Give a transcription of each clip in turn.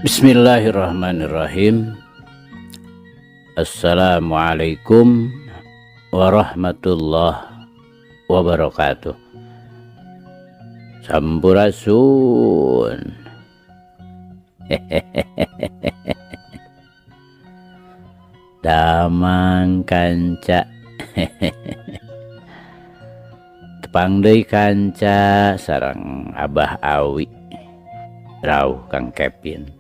Bismillahirrahmanirrahim. Assalamualaikum warahmatullahi wabarakatuh. Sampurasun. Damang kanca. Tepang deui kanca sareng Abah Awi rauh Kang Kevin.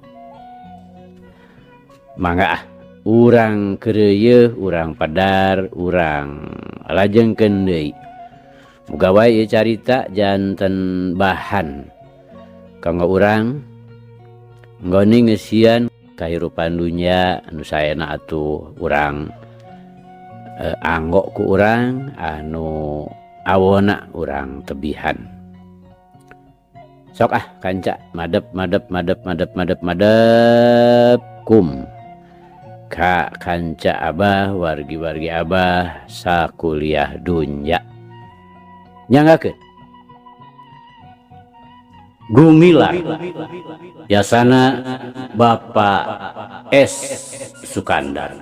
Mangga ah, urang keureuyeung, urang padar, urang lajengkeun deui. Muga wae ieu carita janten bahan kanggo urang nggoni ngeusian kahirupan dunya anu saena atuh urang anggo ku urang anu awona urang tebihan. Sok ah kanca madep madep madep madep madep madep kum ka kanca abah wargi-wargi abah sakuliah dunya. Nyanggakeun Gumilar yasana Bapak S Sukandar.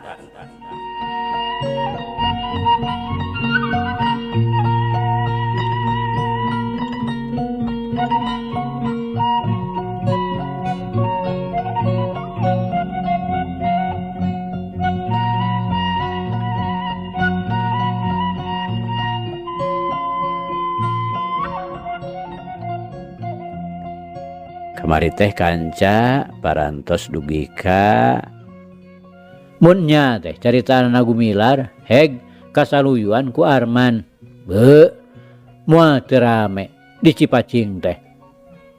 Kamari teh kanca parantos dugi ka mun nya teh caritana Gumilar heg kasaluyuan ku Arman. Beuh, moal teu rame di Cipacing teh.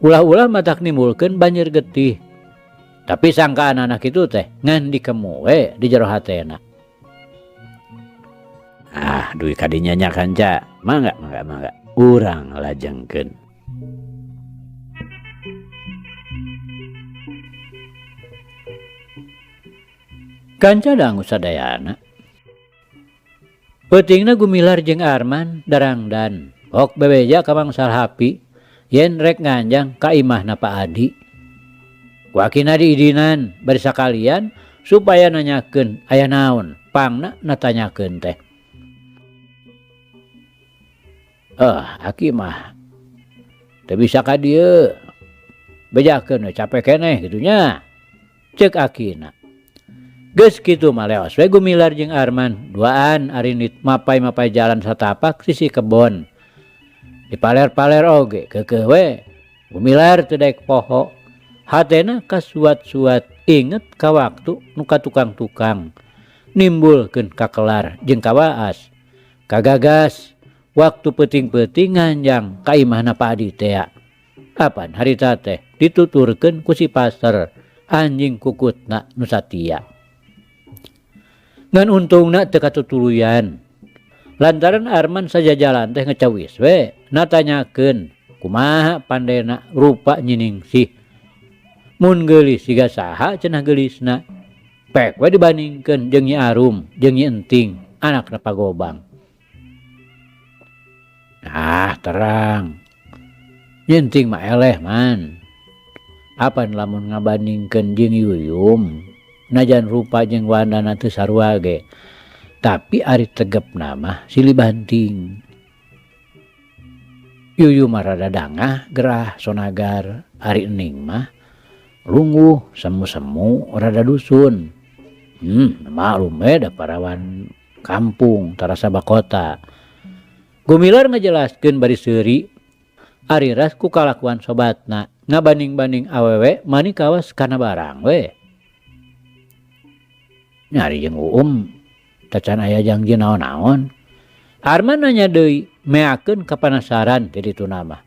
Ulah-ulah matak nimbulkeun banjir getih. Tapi sangkaan anak itu teh ngan dikemu we di jero hatena. Ah, dugi ka dinya nya kanca. Mangga mangga mangga urang lajengkeun. Kanca dangu sadayana. Peutingna Gumilar jeung Arman darangdan. Ok bebeja ka Mangsa Hapi yen rek nganjang ka imahna Pak Adi. Ku akina diidinan bari sakalian supaya nanyakeun aya naon pangna natanyakeun teh. Aki mah teu bisa ka dieu. Bejakeun we capek keneh kitu nya. Ceuk akina. Geus kitu mah leos we Gumilar jeung Arman duaan arinit mapai-mapai jalan satapak sisi kebon. Dipaler-paler oge keukeuh we Gumilar teu daek poho. Hatena kasuat-suat inget ka waktu nu ka tukang-tukang nimbulkeun kakelar jeung kawaas. Kagagas waktu peuting-peuting nganjang ka imahna Pak Adi tea. Apan harita teh dituturkeun ku si Paster anjing kukutna nu satia. Ngan untungna teu katutuluyan. Lantaran Arman sajajalan teh ngecawis we natanyakeun kumaha pandena rupa nyiningsih. Mun geulis siga saha cenah geulisna. Pek we dibandingkeun jeung Nyi Arum jeung Nyi Enting anakna Pagobang. Ah terang. Nyi Enting mah eleh man. Apan lamun ngabandingkeun jeung Yuyum najan rupa jeung wandana teu sarua ge. Tapi ari tegepna mah silih banting. Yuyu mah rada dangah gerah sonagar, ari Ening mah lungguh semu-semu rada dusun. Maklum we da parawan kampung tarasa bakota. Gumilar ngajelaskeun bari seuri ari ras ku kalakuan sobatna ngabanding-banding awewe mani kawas kana barang we. Nyari jeung Uum tacan aya janji naon-naon. Arman nanya deui meakeun kapanasaran ti ditu nama.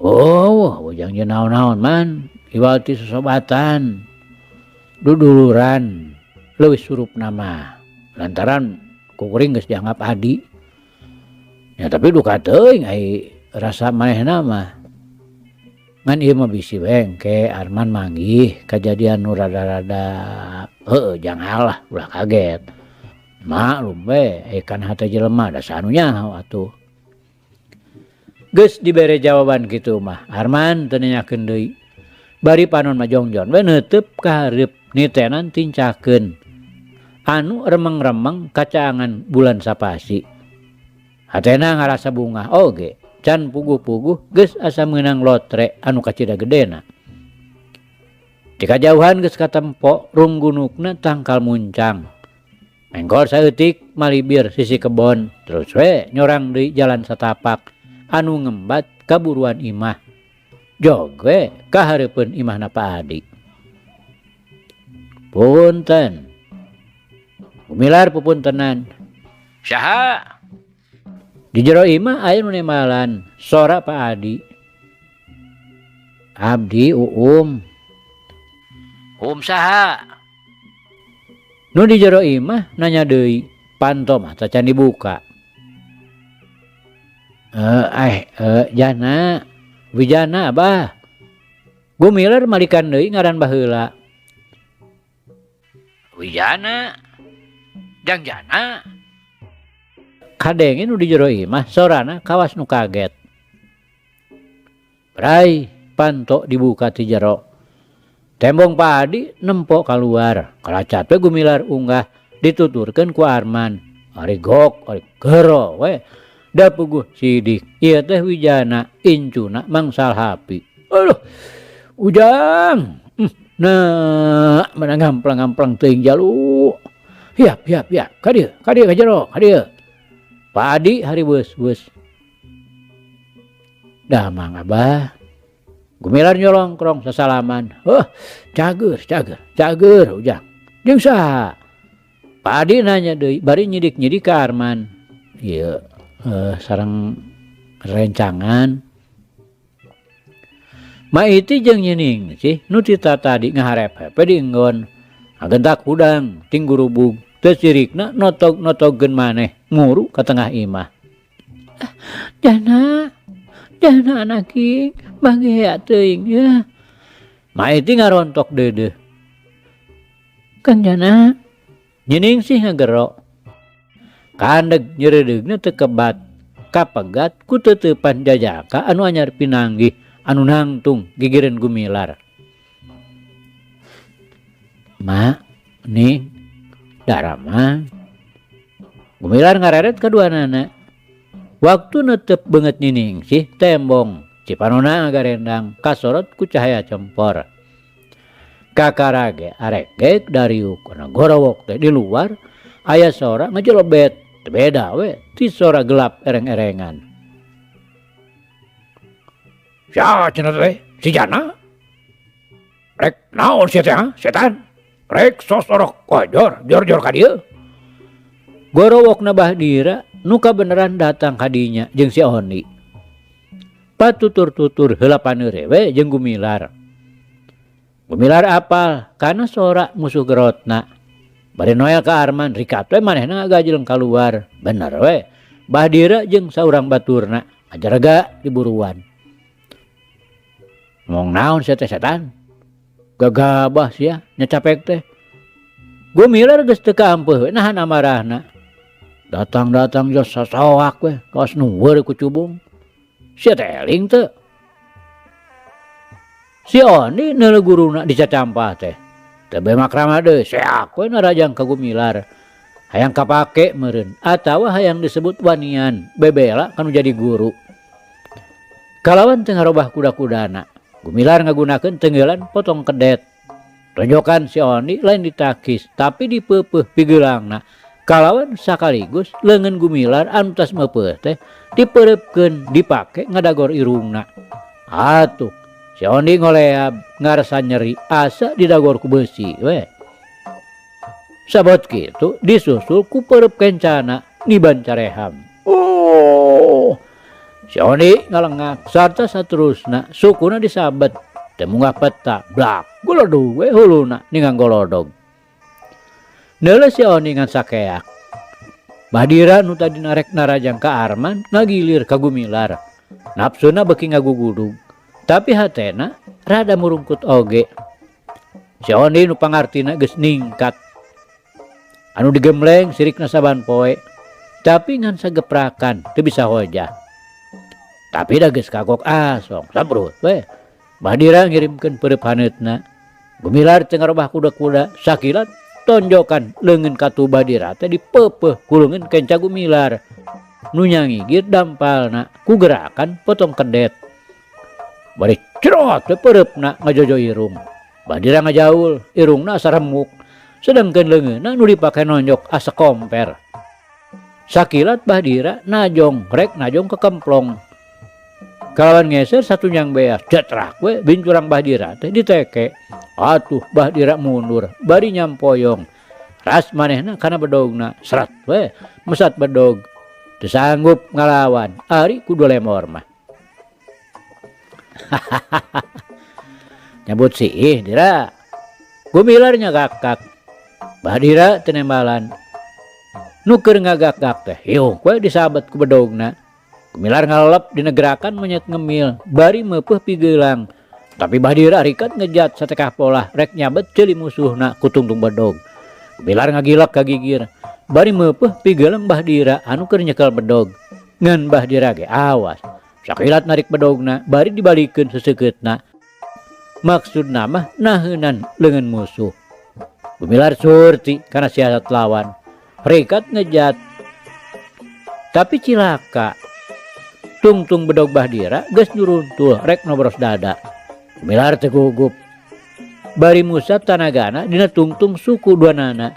Oh, janji naon-naon man, iwal ti sosobatan. Duduluran leuwih surup nama. Lantaran kuring geus dianggap adi. Ya tapi duka teuing ai rasa manehna mah. Ngan ieu mah bisi we engke Arman manggih kajadian nu rada-rada heueuh jangalah ulah kaget. Maklum we kan hate jelema da saha nu nyaho atuh. Geus dibere jawaban kitu mah Arman teu nanyakeun deui. Bari panon majongjon we neuteub ka hareup nitenan tincakeun anu remeng-remeng kacaangan bulan sapasi. Hatena ngarasa bungah oge, can puguh-puguh geus asa meunang lotre anu kacida gedena. Ti kajauhan geus katempo runggunukna tangkal muncang. Mengkol saeutik malibir sisi kebon, terus we nyorang deui jalan satapak anu ngembat kaburuan imah. Jog we ka hareupeun imahna Pak Adi. Punten. Gumilar pupuntenan. Saha? Di jero imah aya nu nembalan, sora Pak Adi. Abdi Uum. Uum saha? Nu di jero imah nanya deui, panto mah tacan dibuka. Jana, Wijana Abah. Gumilar malikan deui ngaran baheula. Wijana, Jangjana. Kadenge nu di jero imah sorana kawas nu kaget. Bray, panto dibuka ti jero. Tembong Pak Adi nempo kaluar. Kalacat we Gumilar unggah dituturkeun ku Arman. Ari gok, ari gero we. Da puguh sidik. Ieu teh Wijana incuna Mang Salhapi. Aduh, Ujang. Nah, mana ngamplang-ngamplang teuing jalu. Hiap, hiap, hiap. Ka dieu, ka dieu ka jero, ka dieu. Pak Adi hari beus-beus. Damang Abah. Gumilar nyolongkrong sasalaman. Heuh, cager, cager, cager Ujang. Jeung saha? Pak Adi nanya deui bari nyidik-nyidik ka Arman. Ieu sareng rencangan. Maiti jeung nyining sih nu ti tatadi ngaharep-hepe di enggon. Ngagentak hudang ting gurubug teu cirikna notog-notogkeun maneh nguru ka tengah imah. Jana, jana anak king, bagea teuing yeuh. Maiti ngarontok deudeuh. Kang Jana, nyining sih ngagero. Kandeg nyeredeugna teu kebat, kapegat ku teuteupan jajaka anu anyar pinanggih anu nangtung gigireun Gumilar. Ma, ning, daramang. Gumilar ngareret kaduanana. Waktu netep beungeut nyining sih tembong, cipanona ngagarendang kasorot ku cahaya cempor. Kakara ge arek gek dariuk kana gorowok teh di luar aya sora ngajelebet, teu beda we ti sora gelap ereng-erengan. Sia cenah teh si Jana? Rek naon sia teh ha setan? Rek sosorok kojor jor-jor ka dieu. Gorowokna Bahdira nu kabeneran datang ka dinya jeung si Oni. Patutur-tutur heula paneure we jeung Gumilar. Gumilar apal kana sora musuh gerotna. Bari noel ka Arman rikat we manehna ngagajleng kaluar. Bener we Bahdira jeung saurang baturna ngajarega diburuan. Ngomong naon sia teh setan? Gagabah sia nyacapek teh. Gumilar geus teu kaampeuh we nahan amarahna. Datang-datang jos sasoak we kawas nu weureuh ku cubung. Sia teh eling teu? Si Oni neuleuh guruna dicacampah teh. Teu be makrama deui seak we narajang ka Gumilar. Hayang kapake meureun atawa hayang disebut wanian bebela kanu jadi guru. Kalawan teu ngarobah kuda-kudana. Gumilar ngagunakeun tenggelan potong kedet. Tonjokan si Oni lain ditakis tapi dipeupeuh pigeulangna. Kalawan sakaligus leungeun Gumilar anu tas meupeuh teh dipeureupkeun dipake ngadagor irungna. Atuh si Oni ngoleab ngarasa nyeri asa didagor ku beusi we. Sabot kitu disusul ku peureub kencana niban careham. Oh, si Oni ngalengak sarta saterusna sukuna disabet teu munggah peta blak goledug we huluna ningang golodog. Neuleuh si Oni ngan sakeak. Bahdira nu tadi narek narajang ka Arman ngagilir ka Gumilar. Nafsuna beuki ngagugudug, tapi hatena rada murungkut oge. Si Oni nu pangartina geus ningkat. Anu digembleng sirikna saban poe, tapi ngan sageprakan teu bisa hojah. Tapi da geus kagok asong, sabrut we. Bahdira ngirimkeun peureup haneutna. Gumilar teu ngarobah kuda-kuda sakilat tonjokan leungeun katuhu Bahdira teh dipeupeuh ku leungeun kenca Gumilar. Nu nyangigir dampalna ku gerakan potong kedet. Bari cerot we peureupna ngajojo irung. Bahdira ngajaul, irungna asa remuk. Sedengkeun leungeunna nu dipake nonjok asa komper. Sakilat Bahdira najong, rek najong ke kemplong. Kalawan ngeser satunjang beas, cetrak we bincurang Bahdira teh diteke. Atuh Bahdira mundur, bari nyampoyong. Ras manehna kana bedogna, seret we mesat bedog. Teu sanggup ngalawan, ari kudu lemor mah. Nyebut siih Dira. Gumilar nyagakak. Bahdira teu nembalan. Nu keur ngagakak teh hiuh we disabet ku bedogna. Gumilar ngalelep dina gerakan monyet ngemil, bari meupeuh pigeulang. Tapi Bahdira rikat ngejat satekah polah rek nyabet ceuli musuhna ku tungtung bedog. Gumilar ngagilak ka gigir, bari meupeuh pigeulang Bahdira anu keur nyekel bedog. Ngan Bahdira ge awas, sakilat narik bedogna bari dibalikeun seseukeutna. Maksudna mah naheunan leungeun musuh. Gumilar surti kana siasat lawan, rikat ngejat. Tapi cilaka, tungtung bedog Bahdira geus nyuruntul rek nobros dada. Gumilar teu gugup. Bari musat tanagana dina tungtung suku duanana.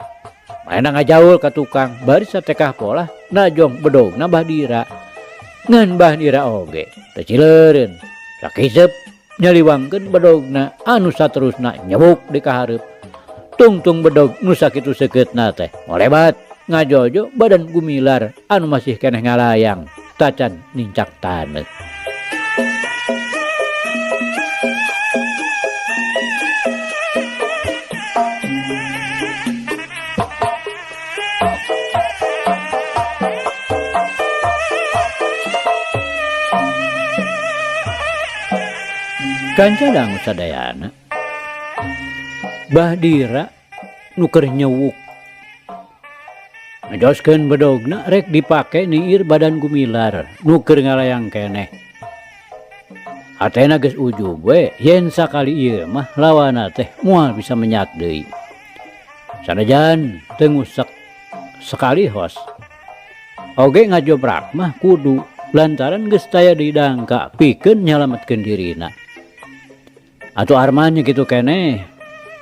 Manehna ngajaul ka tukang bari satekah polah najong bedogna Bahdira. Ngan Bahdira oge teu cileureun. Sakisep nyaliwangkeun bedogna anu saterusna nyebuk di kahareup. Tungtung bedog nu sakitu seukeutna teh ngolebat ngajojo badan Gumilar anu masih keneh ngalayang tacan nincak taneuh. Kanca dangu sadayana Bahdira nu keur nyewuk ngejoskeun bedogna rek dipake niir badan Gumilar nu keur ngalayang keneh. Hatena geus ujub we yen sakali ieu mah lawana teh moal bisa menyat deui. Sanajan teu ngusek sekali hos oge ngajobrak mah kudu lantaran geus taya deui dangka pikeun nyalametkeun dirina. Atuh Arman nya kitu keneh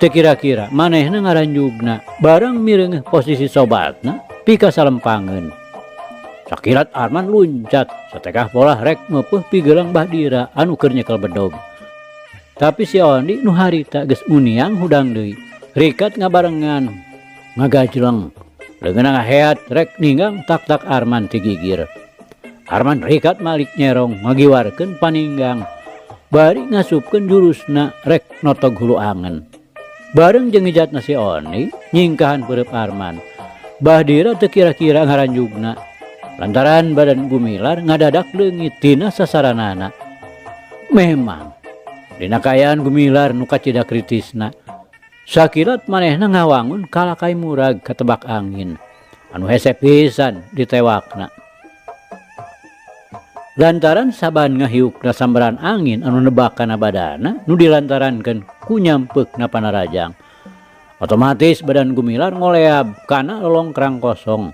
teu kira-kira manehna ngaranjugna barang mireungeuh posisi sobatna pika salempangeun. Sakilat Arman luncat satekah polah rek meupeih pigeulang Bahdira anu keur nyekel bedog. Tapi si Ondi nu harita geus muniang hudang deui, rikat ngabarengan ngagajleng leungeunna ngaheat rek ninggang tak-tak Arman ti gigir. Arman rikat malik nyerong ngagiwarkeun paninggang bari ngasupkeun jurusna rek notog hulu angen. Bareng jeung ngejatna si Oni nyingkahan peureub Arman. Bahdira teu kira-kira ngaranjugna lantaran badan Gumilar ngadadak leungit tina sasaranana. Memang dina kaayaan Gumilar nu kacida kritisna. Sakilat manehna ngawangun kalakai murag katebak angin anu hese pisan ditewakna. Lantaran saban ngahiukna sambaran angin anu nebak kana badana nu dilantarankeun ku nyampeukna panarajang. Otomatis badan Gumilar ngoleab kana lolongkrang kosong.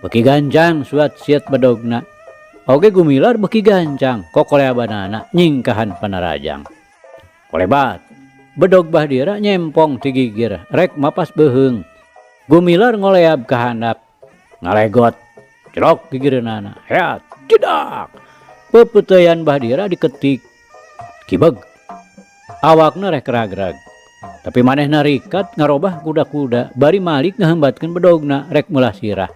Beki gancang suat siet bedogna. Oge Gumilar beki gancang kokoleabanana nyingkahan panarajang. Kolebat bedog Bahdira nyempong ti gigir rek mapas beuheung. Gumilar ngoleab ka handap ngalegot cerok gigireunana. Heat tidak. Pepeuteyan Bahdira diketik kibeg. Awakna rek ragrag. Tapi manehna rikat ngarobah kuda-kuda bari malik ngahembatkeun bedogna rek meulah sirah.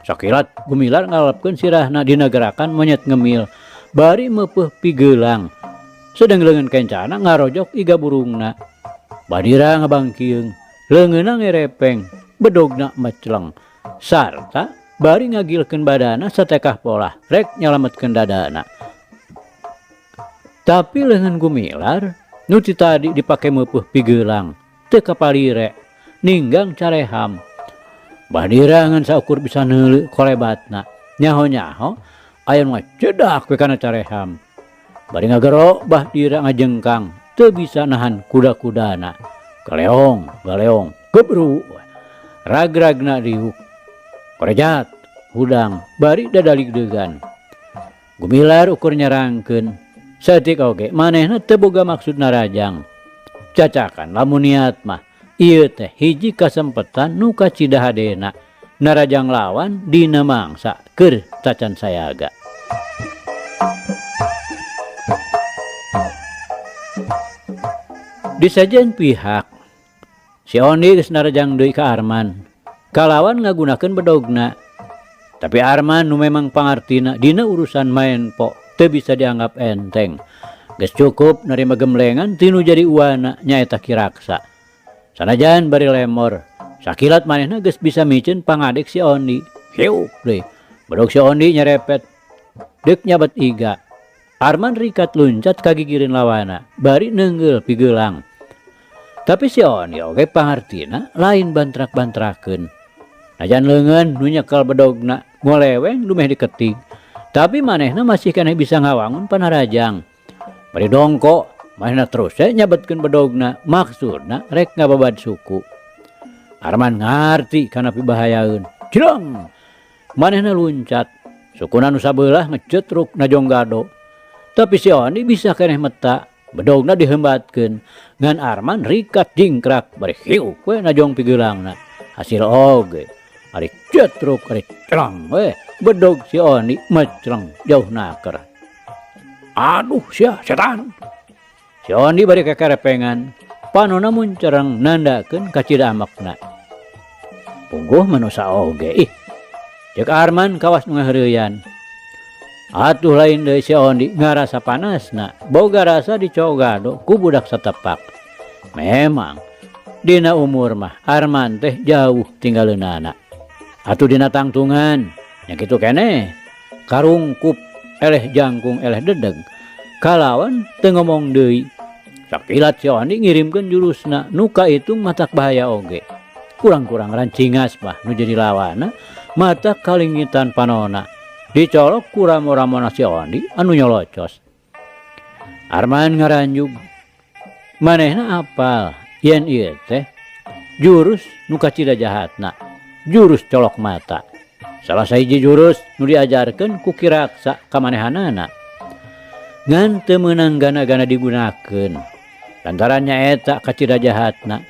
Sakilat Gumilar ngalepkeun sirahna dina gerakan monyet ngemil bari meupeih pigeulang. Sedeng leungeun kencana ngarojok iga burungna. Bahdira ngabangkieung, leungeunna ngerepeng, bedogna mecleng. Sarta bari ngagilkeun badana satekah polah rek nyalametkeun dadana. Tapi leungeun Gumilar nu ti tadi dipake meupeih pigeulang teu kapalire ninggang careham. Bahdira ngan saukur bisa neuleuh kolebatna. Nyaho-nyaho aya nu ngacedak we kana careham. Bari ngagero Bah Dira ngajengkang teu bisa nahan kuda-kudana. Galeong, galeong, gebru. Ragragna diuk. Korejat, hudang, bari dadaligdegan. Gumilar ukur nyerangkeun. Saeutik oge manehna teu boga maksud narajang. Cacakan lamun niat mah ieu teh hiji kasempetan nu kacida hadena narajang lawan dina mangsa keur tacan sayaga. Di sajen pihak, si Ondi geus narajang deui ka Arman, kalawan ngagunakeun bedogna. Tapi Arman nu memang pangartina dina urusan maen po teu bisa dianggap enteng. Geus cukup narima gemblengan tinu jadi uwana nyaeta Ki Raksa. Sanajan bari lemor, sakilat manehna geus bisa miceun pangadek si Ondi. Hiuk deui, bedog si Ondi nyerepet deuk nyabet iga. Arman rikat luncat ka gigireun lawana, bari neungeul pigeulang. Tapi si Ondi oge pangartina lain bantrak-bantrakeun. Najan leungeun nu nyekel bedogna ngoleweng dumeh diketig, tapi manehna masih keneh bisa ngawangun panarajang. Bari dongko, manehna terus we nyabetkeun bedogna, maksudna rek ngababad suku. Arman ngarti kana pibahayaeun. Jreng! Manehna luncat, sukuna nu sabeulah ngecetruk najong gado. Tapi si Ondi bisa keneh meta, bedogna dihembatkeun. Ngan Arman rikat jingkrak, bari hiuk we najong pigeulangna. Hasil oge, ari cetruk, ari cerang we, bedog si Ondi mecreng jauh naker. Aduh sia setan. Si Ondi bari kekerepengan, panona muncereng nandakeun kacida amekna. Pungguh manusa oge ih. Ceuk Arman kawas nu ngaheureuyan. Atuh lain deui si Ondi ngarasa panasna, boga rasa dicogado ku budak satepak. Memang dina umur mah Arman teh jauh tinggaleunana. Atuh dina tangtungan nya kitu keneh, karungkup eleh jangkung eleh dedeg. Kalawan teu ngomong deui. Sakilat si Ondi ngirimkeun jurusna nu kaitung matak bahaya oge. Kurang-kurang rancingas mah nu jadi lawana, mata kalingitan panona. Dicolok ku ramo-ramona si Ondi anu nyolocos. Arman ngaranjug. Manehna apal yen ieu teh jurus nu kacida jahatna, jurus colok mata. Salah sahiji jurus nu diajarkeun ku Ki Raksa ka manehanana. Ngan teu meunang gana-gana digunakeun. Lantaran nyaeta kacida jahatna.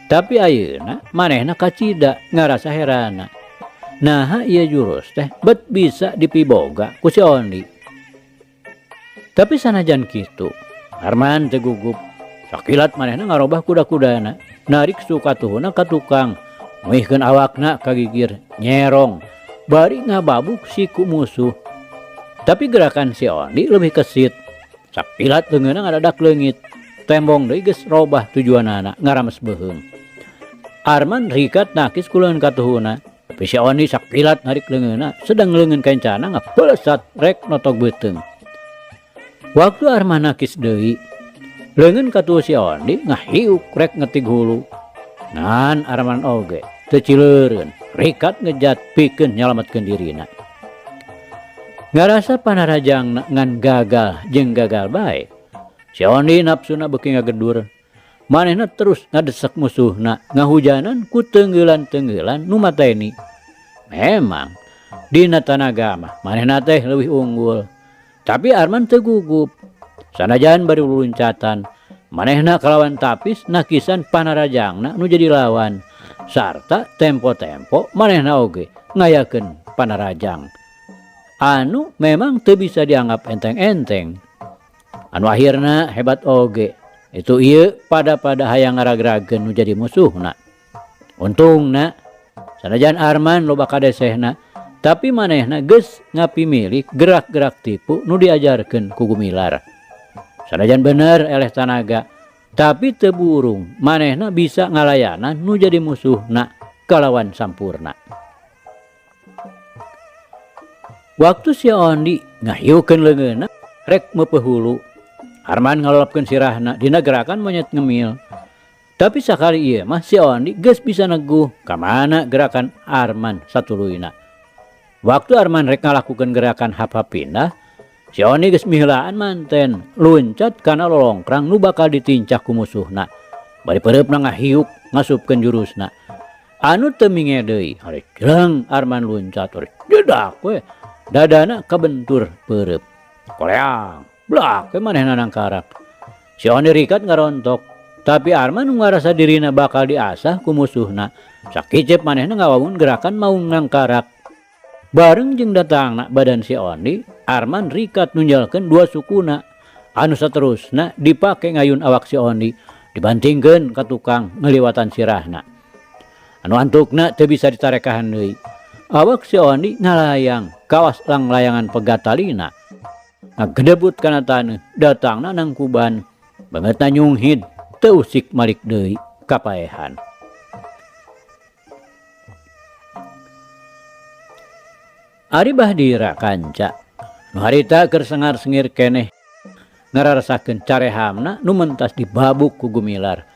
Tapi ayeuna manehna kacida ngarasa herana. Naha ieu jurus teh bet bisa dipiboga ku si Ondi. Tapi sanajan kitu, Arman teu gugup. Sakilat manehna ngarobah kuda-kudana, narik sukatuhuna ka tukang, nguihkeun awakna ka gigir, nyerong, bari ngababuk siku musuh. Tapi gerakan si Ondi leuwih kesit. Sakilat leungeunna ngadadak leungit. Tembong deui geus robah tujuanana ngarames beuheung. Arman rikat nakis ku leungeun katuhuna. Tapi si Ondi sakilat narik leungeunna, sedang leungeun kencana ngapelesat rek notog beuteung. Waktu Arman nakis deui, leungeun katuhu si Ondi ngahiuk rek ngetig hulu. Ngan Arman oge teu cileureun, rikat ngejat pikeun nyalametkeun dirina. Ngarasa panarajangna ngan gagal jeung gagal bae. Si Ondi nafsuna beuki ngagedur. Manehna terus ngadesek musuhna, ngahujanan ku tenggelan-tenggelan nu mateni. Memang dina tanaga mah manehna teh leuwih unggul. Tapi Arman teu gugup. Sanajan bari luluncatan, manehna kalawan tapis nakisan panarajangna nu jadi lawan. Sarta tempo-tempo manehna oge ngayakeun panarajang. Anu memang teu bisa dianggap enteng-enteng. Anu akhirna hebat oge. Itu ieu pada-pada hayang ngaragrageun nu jadi musuhna. Untungna sanajan Arman loba kadesehna, tapi manehna geus ngapimilik gerak-gerak tipu nu diajarkeun ku Gumilar. Sanajan bener eleh tanaga, tapi teu burung manehna bisa ngalayanan nu jadi musuhna kalawan sampurna. Waktu si Ondi ngahiukeun leungeunna rek meupeuh hulu, Arman ngalolopkeun sirahna dina gerakan monyet ngemil. Tapi sakali ieu mah si Ondi geus bisa neguh ka mana gerakan Arman satuluyna. Waktu Arman rek ngalakukeun gerakan hap-hap pindah, Si Oni geus miheulaan manten, luncat kana lolongkrang nu bakal ditincak ku musuhna. Bari peureupna ngahiuk ngasupkeun jurusna. Anu teu minge deui, ari jleng Arman luncat, ari jedak we. Dadana kabentur peureub. Koleang, blak we manehna nangkarak. Si Oni rikat ngarontok, tapi Arman nu ngarasa dirina bakal diasah ku musuhna. Sakicep manehna ngawangun gerakan maung nangkarak. Bareng jeung datangna badan si Oni, Arman rikat nunjalkeun dua sukuna. Anu saterusna dipake ngayun awak si Oni, dibantingkeun ka tukang ngaliwatan sirahna. Anu antukna teu bisa ditarekahan deui. Awak si Oni ngalayang, kawas langlayangan pegat talina. Ngagedebut kana taneuh, datangna nangkuban. Bangetna nyunghid, teu usik malik deui kapaehan. Ari Bahdira kanca, nu harita keur sengar-sengir keneh ngararasakeun carehamna nu mentas dibabuk ku Gumilar.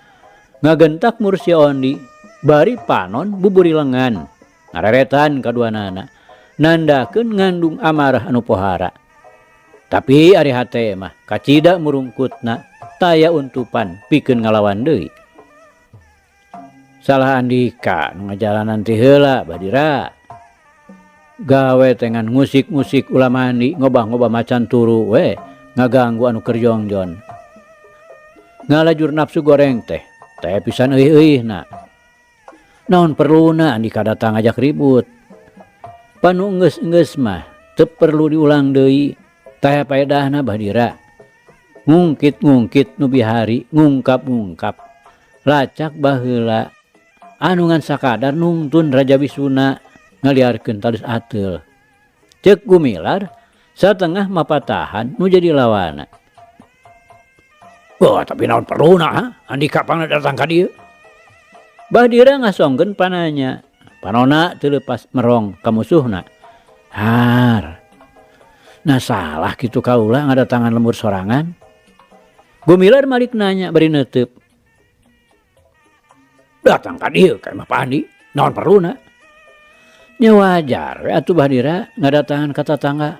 Ngagentak mur si Ondi, bari panon buburi lengan, ngareretan kaduanana, nandakeun ngandung amarah anu pohara. Tapi ari hate mah kacida murungkutna taya untupan pikeun ngalawan deui. Salah Andika nu ngajalanan ti heula Bahdira. Gawe tengan ngusik-ngusik ulah mandi ngobah-ngobah macan turu we ngaganggu anu keur jongjon. Ngalajur nafsu goreng teh, teh pisan euih-euihna. Naon perluna Andika datang ngajak ribut. Panu enggeus-enggeus mah teu perlu diulang deui, teh paedahna Bahdira. Ngungkit-ngungkit nu bihari, ngungkap-ngungkap. Lacak baheula anu ngan sakadar nungtun Raja Wisuna ngaliarkeun talus ateul. Ceuk Gumilar satengah mapatahan nu jadi lawana. Wah, tapi naon perluna ha? Andika pangna datang ka dieu. Bahdira ngasongkeun pananya. Panona teu leupas merong ka musuhna. Har. Nah salah kitu kaula ngadatangan lembur sorangan. Gumilar malik nanya bari neuteub. Datang ka dieu ka imah Pak Andi, naon perluna? Nya wajar we atuh Bahdira ngadatangan ka tatangga.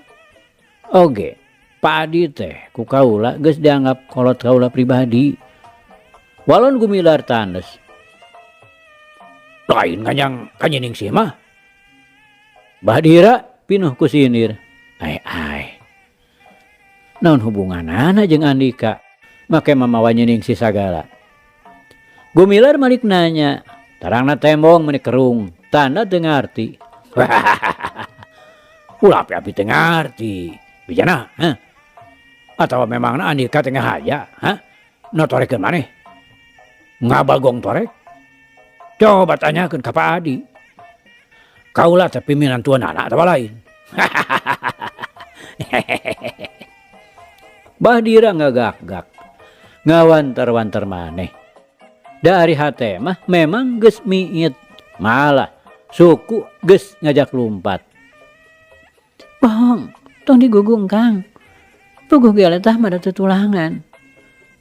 Oge, Pak Adi teh ku kaula geus dianggap kolot kaula pribadi. Walon Gumilar tandes. Lain nganyang kanyining sih mah. Bahdira pinuh ku sinir. Ai ai. Naon hubunganana jeung Andika? Make mamawa nyining sih sagala. Gumilar malik nanya, tarangna tembong meuni kerung, tanda teu ngarti. Ulah api-api teu ngarti. Bijana, ha? Atawa memangna Andika teh ngahaja, ha? Notorekeun maneh? Ngabagong torek? Coba tanyakeun ka Pak Adi. Kaula teh piminantuanana atawa lain. Bahdira ngagak-gak, ngawantar-wantar maneh. Da ari hate mah memang geus miit, malah suku geus ngajak lumpat. Bohong, tong digugung Kang. Puguh ge letah mah da tutulangan.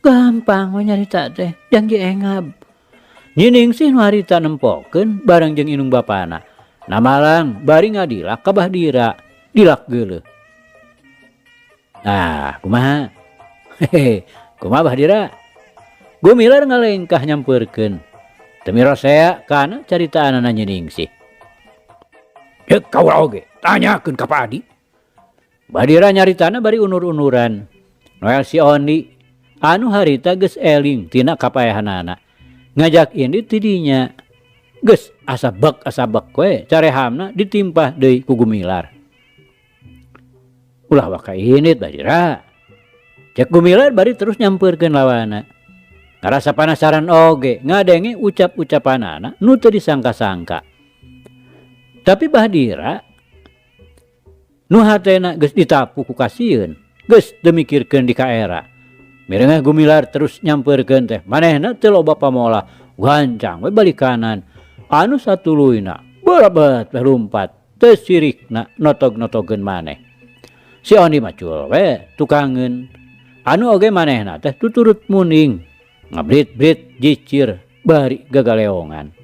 Gampang we nyarita teh, janji engab. Nyining sih nu harita nempokeun bareng jeung indung bapana. Namalang bari ngadilak ka Bahdira, dilak geuleuh. Nah, kumaha? Hehe, kumaha Bahdira? Gumilar ngalengkah nyampeurkeun. Teu mirosea kana caritaanana nyining sih. Deuk kaula oge, tanyakeun ka Pak Adi. Bahdira nyaritana bari unur-unuran. Noel si Ondi anu harita geus eling tina kapaehanana. Ngajak indit ti dinya. Geus asa bek asa bek we carehamna ditimpah deui ku Gumilar. Ulah waka indit Bahdira. Cek Gumilar bari terus nyampeurkeun lawana. Ngarasa panasaran oge ngadenge ucap-ucapanana nu teu disangka-sangka. Tapi Bahdira nu hatena geus ditapu ku kasieun, geus teu mikirkeun di kaera. Mirengah Gumilar terus nyampeurkeun teh, manehna teu loba pamolah, gancang we balik kanan. Anu satuluyna berebet we lumpat, teu sirikna notog-notogeun maneh. Si Ondi mah cul we tukangeun. Anu oge manehna teh tuturut muning, ngabrit-brit jicir bari gagaleongan.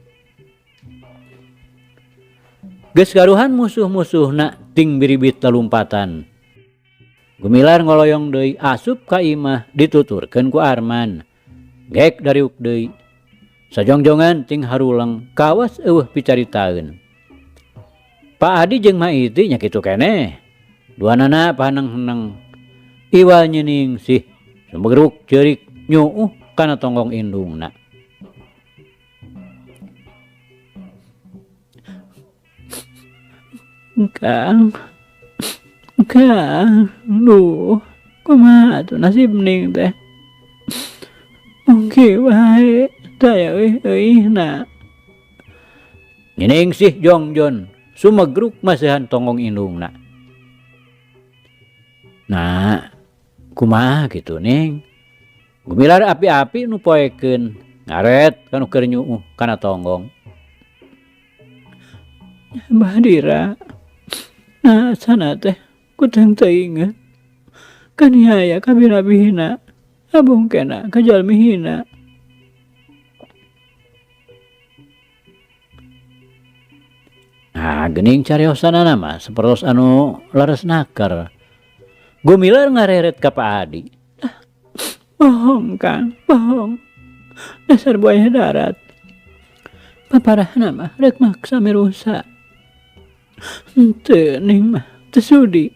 Geus garuhan musuh-musuhna ting biribit lalumpatan. Gumilar ngoloyong deui asup ka imah dituturkeun ku Arman. Gek dariuk deui. Sajongjongan ting haruleng kawas eueuh picaritaeun. Pak Adi jeung Ma Iti nya kitu keneh. Duanana paheneng-heneng. Iwal nyiningsih sumegruk ceurik nyuuh kana tonggong indungna. Kang, Kang, duh, kumaha atuh nasib ning teh. Mungkin wae taya euy-euyna. Nyiningsih jongjon sumegruk masihan tonggong indungna. Nah, kumaha kitu ning? Gumilar api-api nu poekeun, ngaret kanu keur nyuuh kana tonggong. Badira, nah sana teh kuteng teuingeut. Kaniaya kabina-bina, abong kena ka jalmi hina. Nah, geuning cariosanana mah sapertos anu leres naker. Gumilar ngareret ka Pak Adi. Bohong, Kang, bohong. Dasar buaya darat. Paparahna mah rek maksa mirusa. Henteu ning mah teu sudi.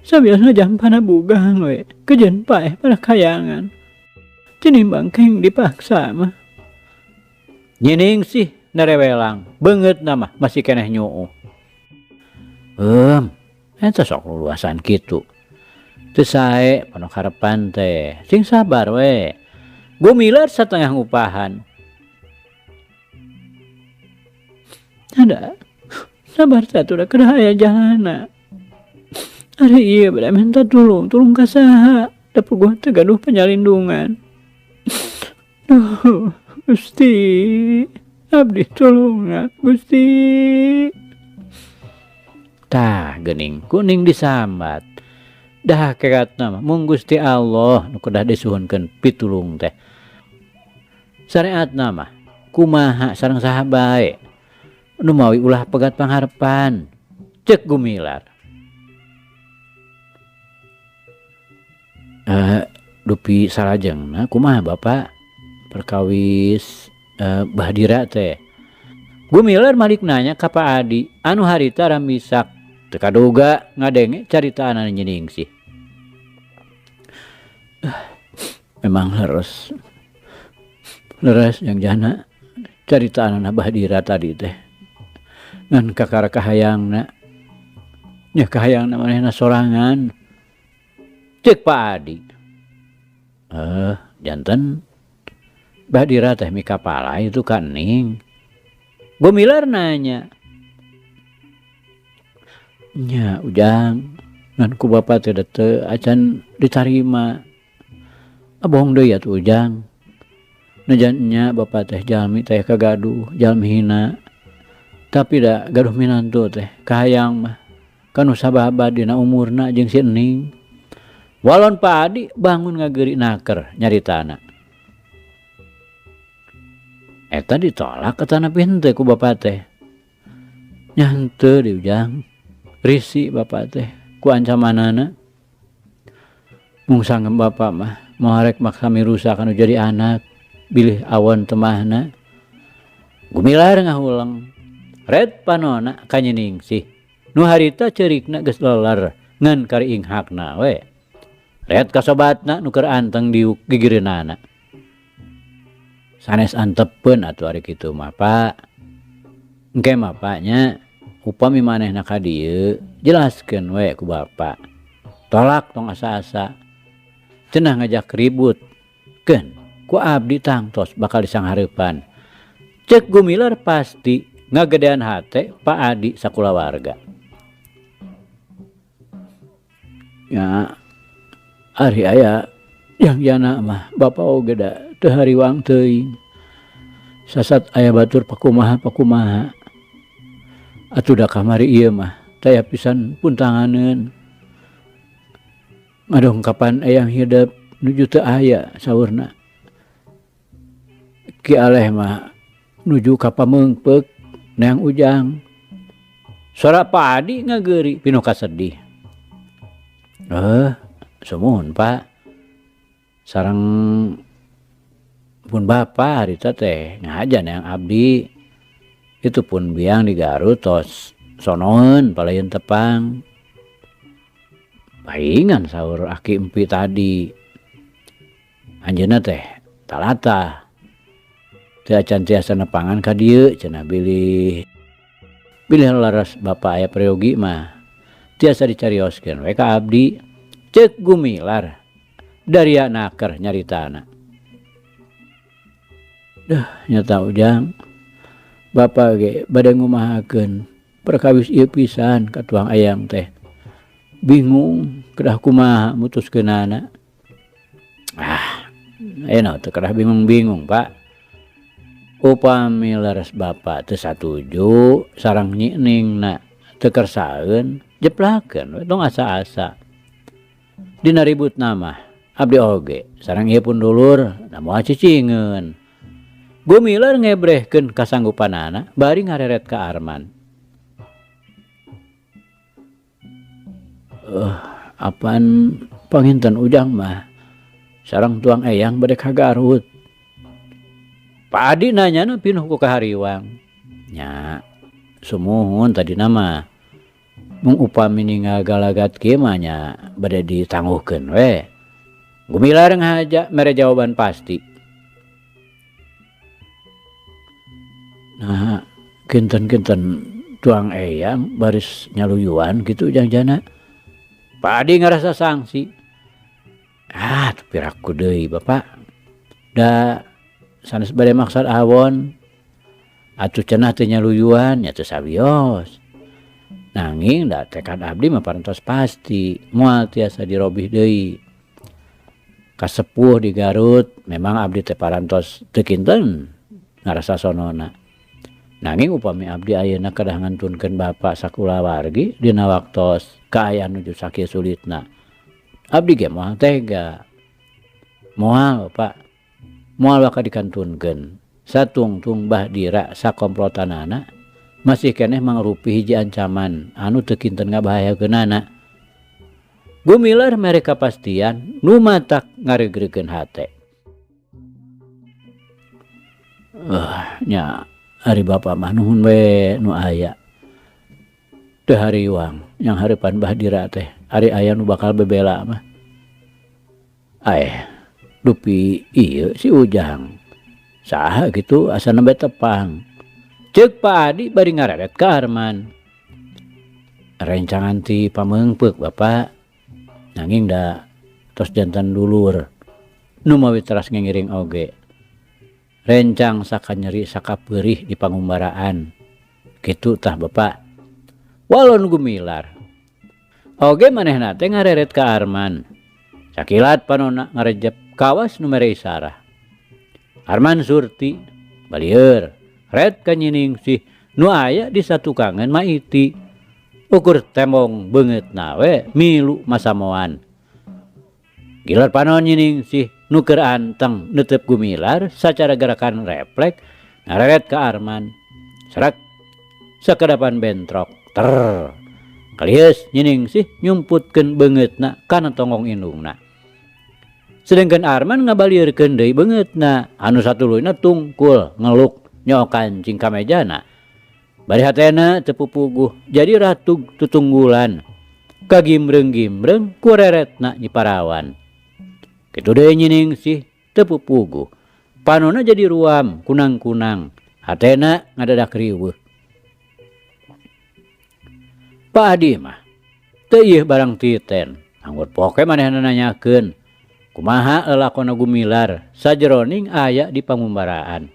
Sabios ngajampana bugang we, kejeun paeh pada kayangan. Tinimbang keng dipaksa mah. Nyining sih nerewelang, beungeutna mah masih keneh nyuuh. Eta sok luluasan kitu. Teu sae panok harepan teh, sing sabar we. Gumilar satengah ngupahan. Ada sabar satu dah kedah aya jalana. Ari ieu bade minta tulung, tulung ka saha? Da puguh teu gaduh penyalindungan. Duh, Gusti, abdi tulungan, Gusti. Tah geuning kuning disambat. Dah hakikatna mah mung Gusti Allah nu kedah disuhunkeun pitulung teh. Syariatna mah kumaha sareng saha bae. Nu mawi ulah pegat pangharepan. Ceuk Gumilar. Dupi salajengna kumaha Bapak perkawis Bahdira teh. Gumilar malik nanya ka Pak Adi anu harita ramisak teu kaduga ngadenge caritaanana nyiningsih. Memang leres. Leres yang jana caritaanana Bahdira tadi teh. Ngan kakara kahayangna. Nya kahayangna manehna sorangan. Ceuk Pak Adi. Janten Bahdira teh mikapala itu ka Ning. Gumilar nanya. Nya Ujang, ngan ku bapa teh teu acan ditarima. Abohong deui atuh Ujang. Najan nya bapa teh jalmi teh kagaduh, jalmi hina. Tapi da gaduh minantu teh kahayang mah kanu sababad dina umurna jeung si Ening. Walon Pak Adi bangun ngageri naker nyaritana. Eta ditolak etana henteu ku bapa teh. Nya henteu di Ujang. Risi bapa teh ku ancamanana. Mung sanggem bapa mah moal rek maksa mirusa kanu jadi anak bilih awon temahna. Gumilar ngahuleng. Red panona ka nyiningsih. Nu harita ceurikna geus leler ngan kariing hakna we. Red ka sobatna nu keur anteng diuk gigireunana. Sanes antepeun atuh ari kitu mah Pak. Engke mah Pak nya upami manehna ka dieu jelaskeun we ku bapa. Tolak tong asa-asa. Cenah ngajak ribut. Keun ku abdi tangtos bakal disanghareupan. Ceuk Gumilar pasti ngagedean hate Pak Adi sakulawarga. Ya ari aya yang jana mah bapa oge da teu hariwang teuing. Sasat aya batur pakumaha-pakumaha. Atuh da kamari ieu mah taya pisan puntanganeun. Ngadongkapan eyang hidep nuju teu aya saurna. Ki Aleh mah nuju ka pameungpeuk neang Ujang. Sora Pak Adi ngageuri pinuh kasedih. Sumuhun Pak. Sareng pun bapa harita teh ngahaja neang abdi. Itu pun biang di Garut tos sonoeun palayeun tepang. Paingan saur aki empi tadi. Anjeunna teh talatah. Teu acan tiasa nepangan ka dieu cenah bilih. Bilih laras bapa aya peryogi mah tiasa dicarioskeun we ka abdi. Ceuk Gumilar daria naker nyaritana. Duh nyata Ujang. Bapa ge bade ngumahakeun perkawis ieu pisan ka tuang ayang teh. Bingung kedah kumaha mutuskeunana. Ah, ayeuna teu kedah bingung-bingung, Pak. Upami leres bapa teu satuju sareng Nyi Ningna teu kersaeun jeplakeun we tong asa-asa. Dina ributna mah abdi oge sareng ieu pun dulur da moal cicingeun. Gumilar ngebrehkeun kasanggupanana bari ngareret ka Arman. Apan panginten Ujang mah sareng tuang eyang bade ka Garut. Pak Adi nanyana pinuh ku kahariwang. Nya sumuhun tadina mah. Mung upami ningal galagat kieu mah nya bade ditangguhkeun we. Gumilar ngahaja mere jawaban pasti. Nah, kinten-kinten tuang eyang baris nyaluyuan gitu Ujang jana. Pak Adi ngarasa sangsi. Ah, teu piraku deui Bapak. Da sanes bade maksad awon. Atuh cenah teu nyaluyuan nya teu sawios. Nanging da tekad abdi mah parantos pasti moal tiasa dirobih deui. Kasepuh di Garut memang abdi teh parantos teu kinten ngarasa sonona. Nanging upami abdi ayeuna kedah ngantunkeun bapa sakulawargi dina waktos kaayaan nuju sakieu sulitna. Abdi ge moal tega. Moal Pak. Moal bakal dikantunkeun. Satungtung Bahdira sakomplotanana masih keneh mangrupi hiji ancaman anu teu kinten ngabahayakeunana. Gumilar mere kapastian nu matak ngareugreugkeun hate. Nya ari bapa mah nuhun we nu aya. Teu hariwang yang hareupan Bahdira teh ari aya nu bakal bebela mah. Aeh, dupi ieu si Ujang. Saha kitu asana bae tepang. Ceuk Pak Adi bari ngareret ka Arman. Rencangan ti pameungpeuk bapa nanging da tos jantan dulur nu mawi teras ngingiring oge. Rencang sakanyeri sakapeurih di pangumbaraan. Kitu tah bapa. Walon Gumilar. Oge manehna teh ngareret ka Arman. Sakilat panona ngarejep kawas nu mere isarah. Arman surti balieur ret ka Nyiningsih nu aya di satukangan Maiti. Ukur tembong beungeutna we milu masamoan. Gilar panon Nyiningsih nu keur anteng neuteup Gumilar sacara gerakan refleks ngareret ka Arman. Serak sakedapan bentrok ter. Kaliheus Nyiningsih nyumputkeun beungeutna kana tonggong indungna. Sedengkeun Arman ngabalieurkeun deui beungeutna anu satuluyna tungkul ngeluk nyok kancing ka mejana. Bari hatena teu pupuguh jadi ratug tutunggulan. Kagimreung-gimreung ku reretna Nyi Parawan. Kitu deui Nyiningsih teu pupuguh. Panona jadi ruam kunang-kunang. Hatena ngadadak riweuh. Pak Adi mah teu ieu barang titen. Anggur poke manehna nanyakeun kumaha lalakona Gumilar sajeroning aya di pangumbaraan.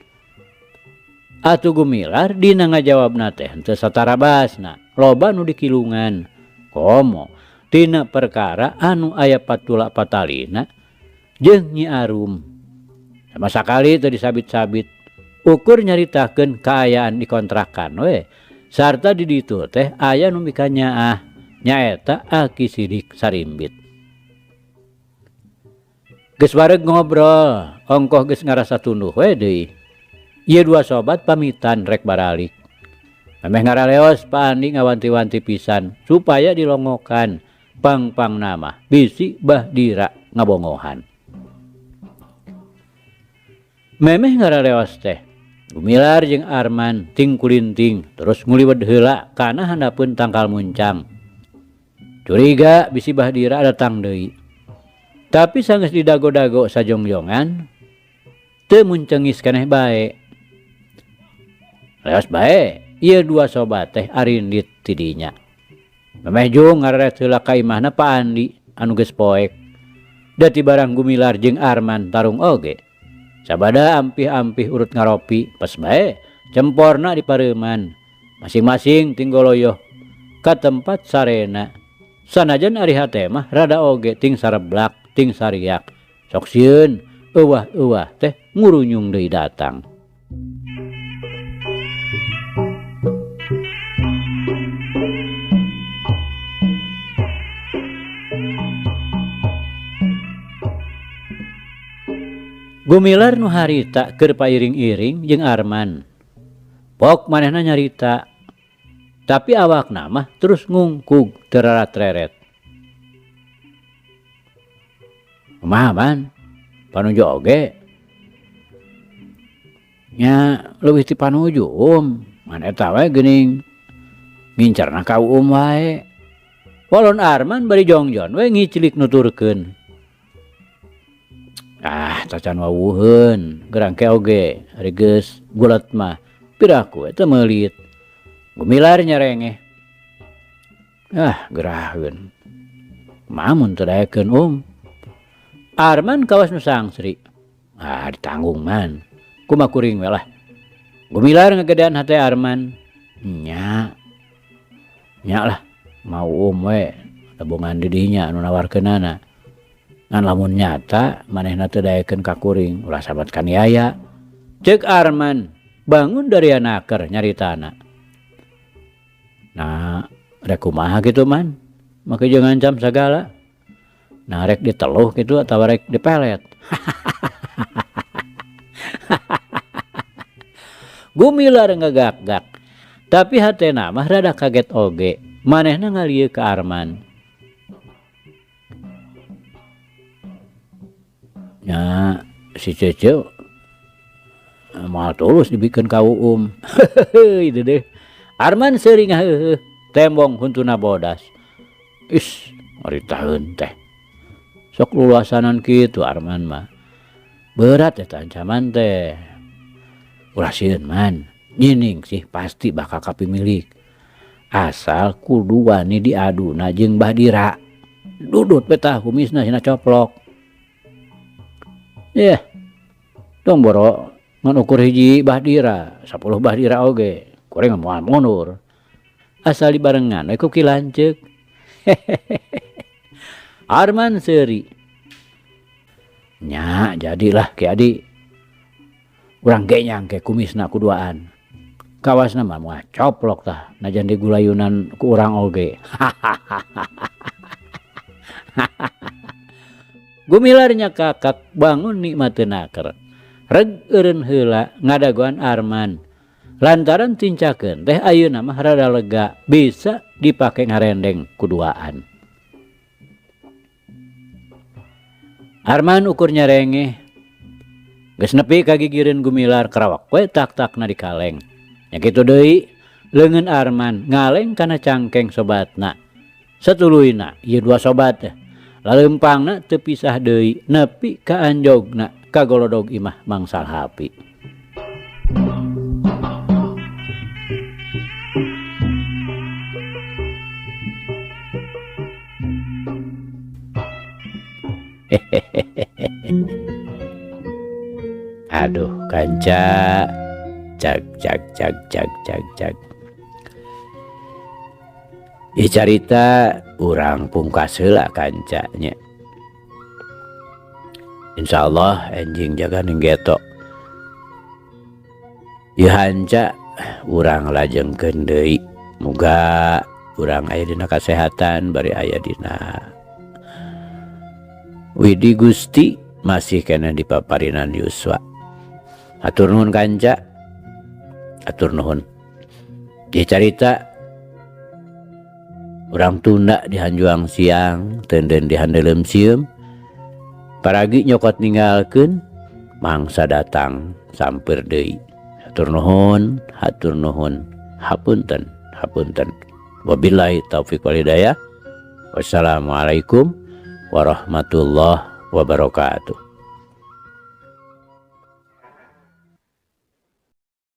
Atuh Gumilar dina ngajawabna teh henteu satarabasna, loba nu dikilungan. Komo tina perkara anu aya patula patalina jeung Nyi Arum. Sama sakali teu disabit-sabit, ukur nyaritakeun kaayaan di kontrakan we. Sarta di ditu teh aya nu mikanyaah, nyaeta Aki Sidik Sarimbit. Geus wareg ngobrol, ongkoh geus ngarasa tunduh we deui. Ieu dua sobat pamitan rek baralik. Memeh ngaraleos Pak Andi ngawanti-wanti pisan supaya dilongokan Pang-pangna mah bisi Bah Dira ngabongohan. Memeh ngaraleos teh, Gumilar jeung Arman ting kulinting terus nguliwed heula kana handapeun tangkal muncang. Curiga bisi Bah Dira datang deui. Tapi sanggeus didago-dago sajongjongan teu muncengis keneh bae. Leos bae ieu dua sobat teh arindit ti dinya. Memeh jung ngareret heula ka imahna Pak Andi anu geus poek. Da ti barang Gumilar jeung Arman tarung oge. Sabada ampih-ampih urut ngaropi pas bae cemporna di pareuman. Masing-masing tinggoloyoh ka tempat sarena. Sanajan ari hate mah rada oge ting sareblak ting sariak. Sok sieun euwah-euwah teh ngurunyung deui datang. Gumilar nu harita keur pairing-iring jeung Arman. Pok manehna nyarita, tapi awakna mah terus ngungkug teu rarat-reret. Kumaha man? Panuju oge? Nya leuwih ti panuju um, ngan eta we geuning ngincerna ka uum wae. Walon Arman bari jongjon we ngiclik nuturkeun. Ah, tacan wawuheun, gerang ke oge, ari geus gulet mah piraku we teu meulit. Gumilar nyarengeh. Ah, geraheun. Kumaha mun teu daekeun um? Arman kawas nu sangsri. Ah, ditanggung man. Kumaha kuring we lah. Gumilar ngagedean hate Arman. Nya. Nya lah, mau um we tabungan di dinya anu nawarkeunana. Ngan lamun nyata manehna teu daekeun ka kuring ulah sabat kaniaya. Ceuk Arman bangun dari anaker nyaritana. Nah, rek kumaha kitu man? Make jeung ngancam sagala. Nah, rek diteluh kitu atawa rek dipelet. Gumilar ngagak-gak. Tapi hatena mah rada kaget oge. Manehna ngalieu ka Arman. Nya si Cece moal tulus dibikeun ka Uum. Hehehe dedeh. Arman seuri ngaheuheuh tembong huntuna bodas. Is, maritaheun teh. Sok luluasanan kitu Arman mah. Berat eta ancaman teh. Ulah sieun man, nyining sih pasti bakal kapimilik. Asal kudu wani diaduna jeung Bah Dira. Dudut we tah kumisna cenah coplok. Yeh, tong boro ngan ukur hiji Bah Dira, 10 Bah Dira oge, kuring moal mundur. Asal dibarengan we ku Ki Lanceuk. Arman seuri. Nya jadilah Ki Adi. Urang genyang ke kumisna kuduaan. Kawasna mah moal coplok tah najan digulayunan ku urang oge. Gumilar nyakakak bangun nikmateun naker. Reg eureun heula ngadagoan Arman. Lantaran tincakeun teh ayeuna mah rada lega bisa dipake ngarendeng kuduaan. Arman ukur nyarengeh. Geus nepi ka gigireun Gumilar karawak we tak-takna di kaleng. Nya kitu deui leungeun Arman ngaleng kana cangkeng sobatna. Satuluyna ieu dua sobat teh. Laleumpangna teu pisah deui nepi ka anjogna ka golodog imah Mang Salhapi. Aduh kanca, cag cag cag cag cag cag. Ieu carita urang pungkas heula kancanya. Insyaallah enjing jaga ning geto. Ieu hanca urang lajengkeun deui. Muga urang aya dina kasehatan bari aya dina Widi Gusti masih keneh di paparinan Yuswa. Hatur nuhun kanca. Hatur nuhun. Ieu carita Urang tunda di hanjuang siang, tenden di handeuleum sieum. Paragi nyokot ninggalkeun, mangsa datang sampeur deui. Hatur nuhun, hatur nuhun, hapunten, hapunten. Wabillahi taufik wal hidayah. Wassalamualaikum warahmatullahi wabarakatuh.